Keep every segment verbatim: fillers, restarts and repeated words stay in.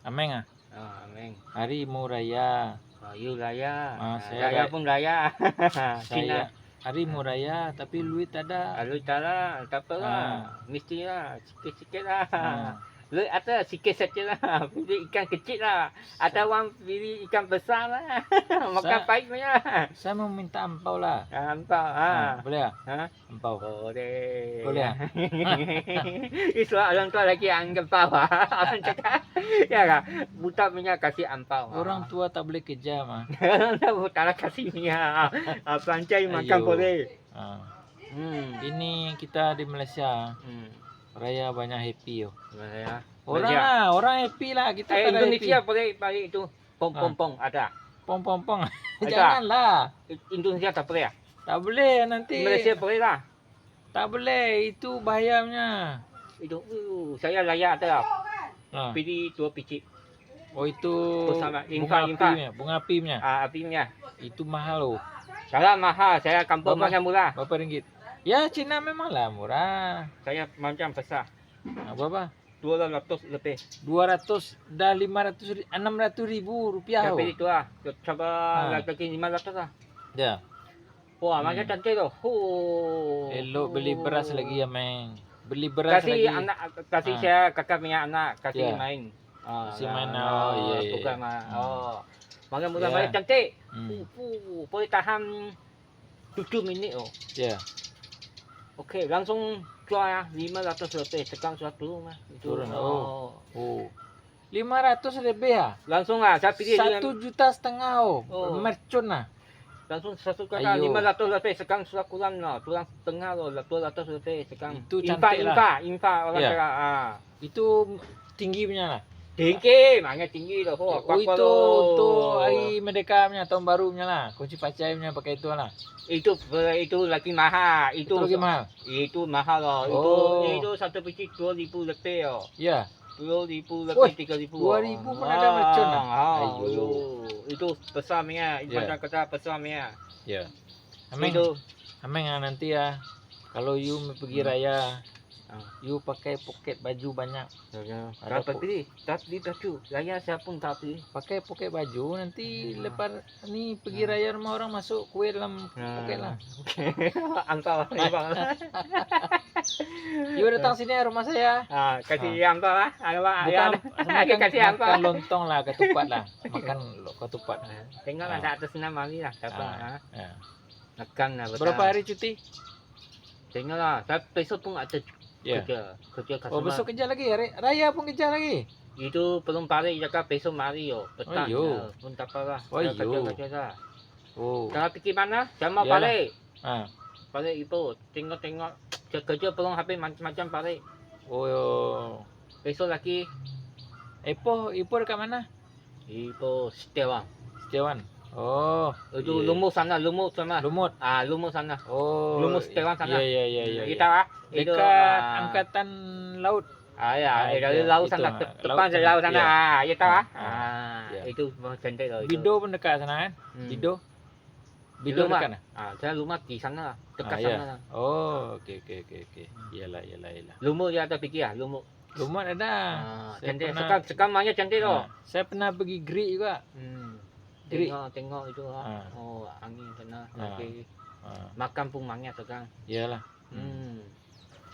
Ameng ah. Ah, ameng. Hari mau raya. Ayo raya. Ah, Ah, saya raya ra- pun raya. Cina. Saya hari mau raya tapi luit tak ada. Alu tak lah, tak apa lah. Ah. Mesti lah, sikit-sikit lah. Ah. Luit atau sikit saja lah. Pilih ikan kecil lah. Atau orang pilih ikan besar lah. Makan Sa- pahit punya. Saya mau minta ampau lah. Ah, ampau. Ah. Ah, boleh ah? Ha? Ampau. Boleh. Boleh ah? Isuak orang tua lagi anggap ampau. Orang cakap, ya kan? Buta punya kasih ampau. Orang tua tak boleh kejam ah. Orang tua tak kasih punya. Ah, pancai makan Ayo. boleh. Ah. Hmm. Ini kita di Malaysia. Hmm. Raya banyak happy yo. Malaysia. Orang Malaysia. lah, orang happy lah. Kita Eh, tak ada Indonesia happy. boleh balik tu. Pong, Ah. pong, pong, ada. Pong, pong, pong. Ada. Janganlah. I- Indonesia tak boleh ah? Tak boleh nanti. Malaysia boleh lah. Tak boleh, itu bahayanya. Itu, uh, saya layak ada. Ah. Pilih dua biji. Oh, itu Bersama bunga infak, infak. apinya, bunga apinya. Ah, apinya. Itu mahal loh. Salah mahal, saya kampung Berapa? mahal murah. Berapa ringgit? Ya, Cina memanglah murah. Saya macam besar. Ah, berapa? Dua ratus lebih. Dua ratus, dah lima ratus ri-, enam ratus ribu rupiah Tapi oh. itu lah, coba Ah. lagi lima ratus lah. Ya. Wah, macam Hmm. cantik tu. Huh. Elok beli beras lagi ya, Meng. Beli beras Kasih lagi. anak, kasih Ah. saya kakak punya anak, kasih Ya. main. Ah, Kasih main, ah, oh, iya, iya, tukar iya. mah. Hmm. Oh. Makan murah Ya. makan cantik. Hmm. Uh, uh, boleh tahan tujuh minit oh. Ya. Okey, langsung jual ya, lima ratus lebih, sekarang sudah turun lah. Itu, Turun, oh. oh. Oh. Lima ratus lebih ah? Langsung lah, saya pilih dengan Satu juta setengah oh. Oh. Mercon lah. Langsung satu kakak Ayo. lima ratus lebih, sekarang sudah kurang lah. Kurang setengah loh, dua ratus lebih sekarang. Itu Infak, cantik lah. infak, infak orang Ya. cakap. Ah. Itu tinggi punya lah. Tinggi, mana tinggi tu. Oh, Oh, apa itu tu? untuk hari merdeka punya, tahun baru punya lah. Kunci pacai punya pakai itu lah. Itu, itu lagi mahal. Itu Itu lagi mahal? Itu mahal lah. Itu, Oh. itu satu biji dua ribu lebih oh. Ya. Dua ribu lebih Woi, tiga ribu. dua ribu pun ada mercon lah. Ah, Ayo. ayo. Itu besar punya. Ya. Macam kata besar punya. Ya. Ameng, Itu. Ameng ah, nanti ah, kalau you pergi Hmm. raya, Ah. you pakai poket baju banyak. Ya, ya. Ada Dapat po- pilih, dapat pilih baju. Raya siapa pun dapat pilih. Pakai poket baju, nanti Hmm. lepas ni pergi Hmm. raya rumah orang, masuk kuih dalam Nah. poket lah. Okey. Ampau, bang. You datang sini rumah saya. Ah, kasih Ah. ampau lah. Ayo, Bang. Bukan Ayo. semakan Kasih ampau. makan lontong lah, ketupat lah. Makan lo-, ketupat. Ah, tengoklah Ah. kat atas nama ni lah, siapa, Ah, ah. ah. Makan lah, Berapa betul. hari cuti? Tengoklah, tapi besok pun ada Ya. kerja, kerja Oh, customer. besok kerja lagi? Hari raya pun kerja lagi? Itu belum balik, cakap besok mari yo, petang. Oh, iyo. Ya, pun tak apalah. Oh, Dah iyo. kerja-kerja dah. Oh. Kalau pergi mana? Sama Yalah. balik. Ha. Balik itu, tengok-tengok. Kerja belum habis, macam-macam balik. Oh, yo. Besok lagi. Ipoh, Ipoh dekat mana? Ipoh Setiawan. Setiawan. Oh, Itu iya. Lumut sana, Lumut sana. Lumut. Ah, Lumut sana. Oh, Lumut Setiawan sana. Iya, iya, iya, Hmm, iya, kita, iya. ah, itu, Dekat ah. Angkatan Laut. Ah, ya, Ah, eh, dari itu, laut itu, sana, ah, te-, laut depan sana. laut sana. Iya. Ah, ya tahu, ah. Ah, Ah, iya. itu cantik loh itu. Bido pun dekat sana kan? Hmm. Bido. Bido Rumah. dekat, ah? Ah, saya rumah di sana, dekat Ah, iya. sana. Oh, oke, oke, oke, oke. Hmm. Iyalah, iyalah, iyalah. Lumut ya, ada pergi ya, Lumut. Lumut ada. Ah, Saya cantik. pernah Sekarang, sekarang maknya cantik loh. Ah, saya pernah pergi Greek juga. Hmm. Greek. Tengok, tengok itu, ah. Ah. Oh, angin sana, Ah. okey. Ah. Makan pun maknya sekarang. Iyalah. Hmm.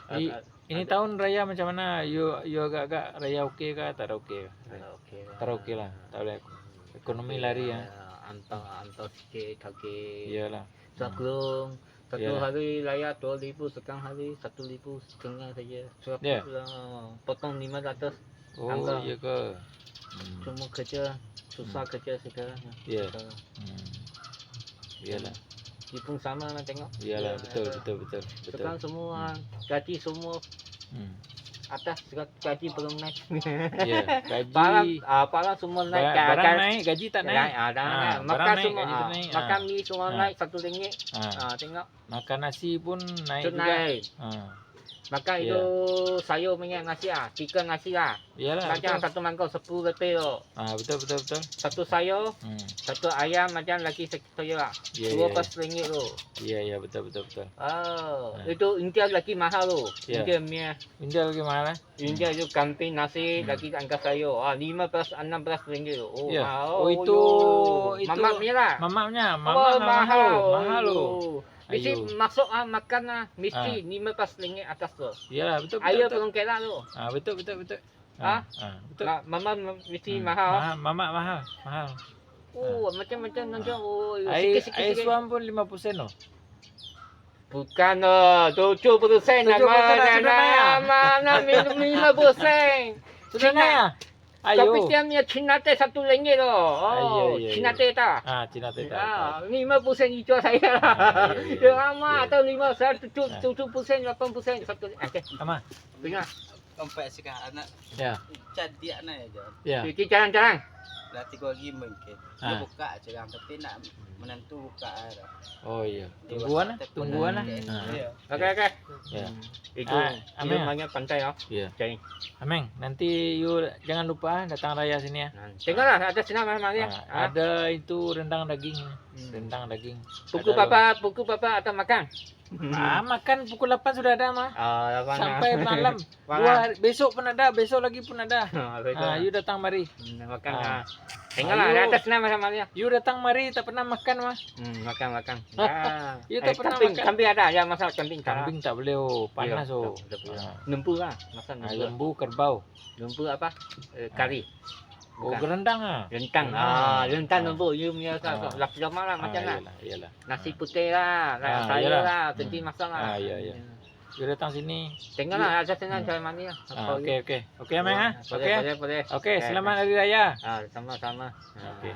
Hmm. I-, Ag-, ini agak tahun raya macam mana? You, you agak-agak raya okey kah? Tak ada okey kah? Tak ada okey lah. Tak ada okey lah. Tak boleh. Ekonomi Okey, lari, ya. ah, antau, antau sikit, okey. Iyalah. Hmm. Saklung, satu Iyalah. hari raya dua ribu, sekarang hari satu ribu setengah saja. Seratus Ya. lah. Potong lima ratus. Oh, Angka. iya ke? Hmm. Cuma kerja, susah Hmm. kerja sekarang. Ya. Sekarang. Hmm. Iyalah. Dia pun sama lah tengok. Iyalah, Ya, betul, ada. betul, betul, betul. Sekarang semua Hmm. gaji semua Hmm. atas, gaji belum naik. Ya, gaji Barang, ah, barang semua naik. barang, Ka-, barang ka-, naik, gaji tak naik. naik, ah, dah Ah, naik. barang Makan naik, semua, gaji ah, tak naik. makan Ah. mi semua Ah. naik satu ringgit. Ah. Ah, tengok. Makan nasi pun naik Itu juga. naik. Ah. Makan itu sayur minyak nasi ah, chicken nasi lah. Iyalah, macam betul. Satu mangkok sepuluh keping tu. Ah, betul, betul, betul. Satu sayur, hmm, satu ayam macam lagi sayur lah. Iya, dua belas ringgit tu. Iya, iya, betul, betul, betul. Oh, ah, itu India lagi mahal tu. Iya. India punya. India lagi mahal, eh? India tu kambing nasi, hmm, lagi angka sayur. Ah, lima belas, enam belas ringgit tu. Oh, iya. Mahal. Oh, itu, itu mamak punya lah. Mamaknya, oh, mamak mahal, mahal tu. Mahal tu. Bisi masuk ah, makan ah, mesti lima belas ringgit atas tu. Iyalah, betul, betul, ayo betul. Tolong kela tu. Ah, betul, betul, betul. Ah? Ah, ah, betul. Nah, mama mesti, hmm, mahal. Mahal, mamak mahal, mahal. Oh, ah, macam-macam nanti. Ah. Oh, air, sikit-sikit, air suam pun lima puluh sen tu. Bukan tu, tujuh puluh sen. Tujuh puluh sen nama, sudah naik, ah? Mana minum lima puluh sen. Sudah naik, ah? Ayo. Tapi tiang punya Cina teh satu ringgit tu. Oh, ayo, ayo, Cina teh tak? Ah, Cina teh tak. Ah, lima puluh sen dijual saya lah. Ah, iya, iya. Dia lama atau lima, saya tujuh, tujuh puluh sen, lapan puluh sen satu. Okey. Sama. Dengar. Sampai sekarang anak. Ya. Cadiak na aja. Ya. Cuci carang-carang. Lah tiga hari mungkin. Ah. Dia buka carang, tapi nak menantu buka lah. Oh iya. Tungguan lah, tungguan lah. Ah. Iya. Okey, okey. Ya. Hmm. Itu, ah, itu Ameng, namanya pantai, oh. Iya. Cari. Ameng, nanti you jangan lupa datang raya sini ya. Nah, tengoklah, ada senam, Ameng, ya. Ah, ah, ada itu rendang daging. Hmm. Rendang daging. Pukul berapa, pukul berapa atau makan? Ah, makan pukul lapan sudah ada, mah. Ah, lapan, ah. Sampai malam. Dua hari, besok pun ada, besok lagi pun ada. Ah, besok. Ah, you datang mari. Hmm, makan, ah. Ah. Tengoklah, ayo. Ada senam sama dia. You datang mari, tak pernah makan, mah. Hmm, makan, makan. Ya. You tak pernah makan. Eh, kambing, kambing ada, ya, masak kambing tak? Kambing tak boleh, oh, panas, oh. Iya, tak, tak boleh. Ah. Lembu lah, masak lembu. Ah, lembu, kerbau. Lembu apa? Eh, kari. Oh, bukan. Gerendang ah. Gerendang. Ah, gerendang lembu, you punya lah, macam lah. Ah, iyalah, iyalah. Nasi putih lah, sayur lah, penting masak lah. Ah, iya, iya. You datang sini. Tengoklah, ada senam cari mani lah. Ah, okey, okey. Okey, Ameng, ah. Okey, okey. Okey, selamat hari raya. Ah, sama-sama. Okey.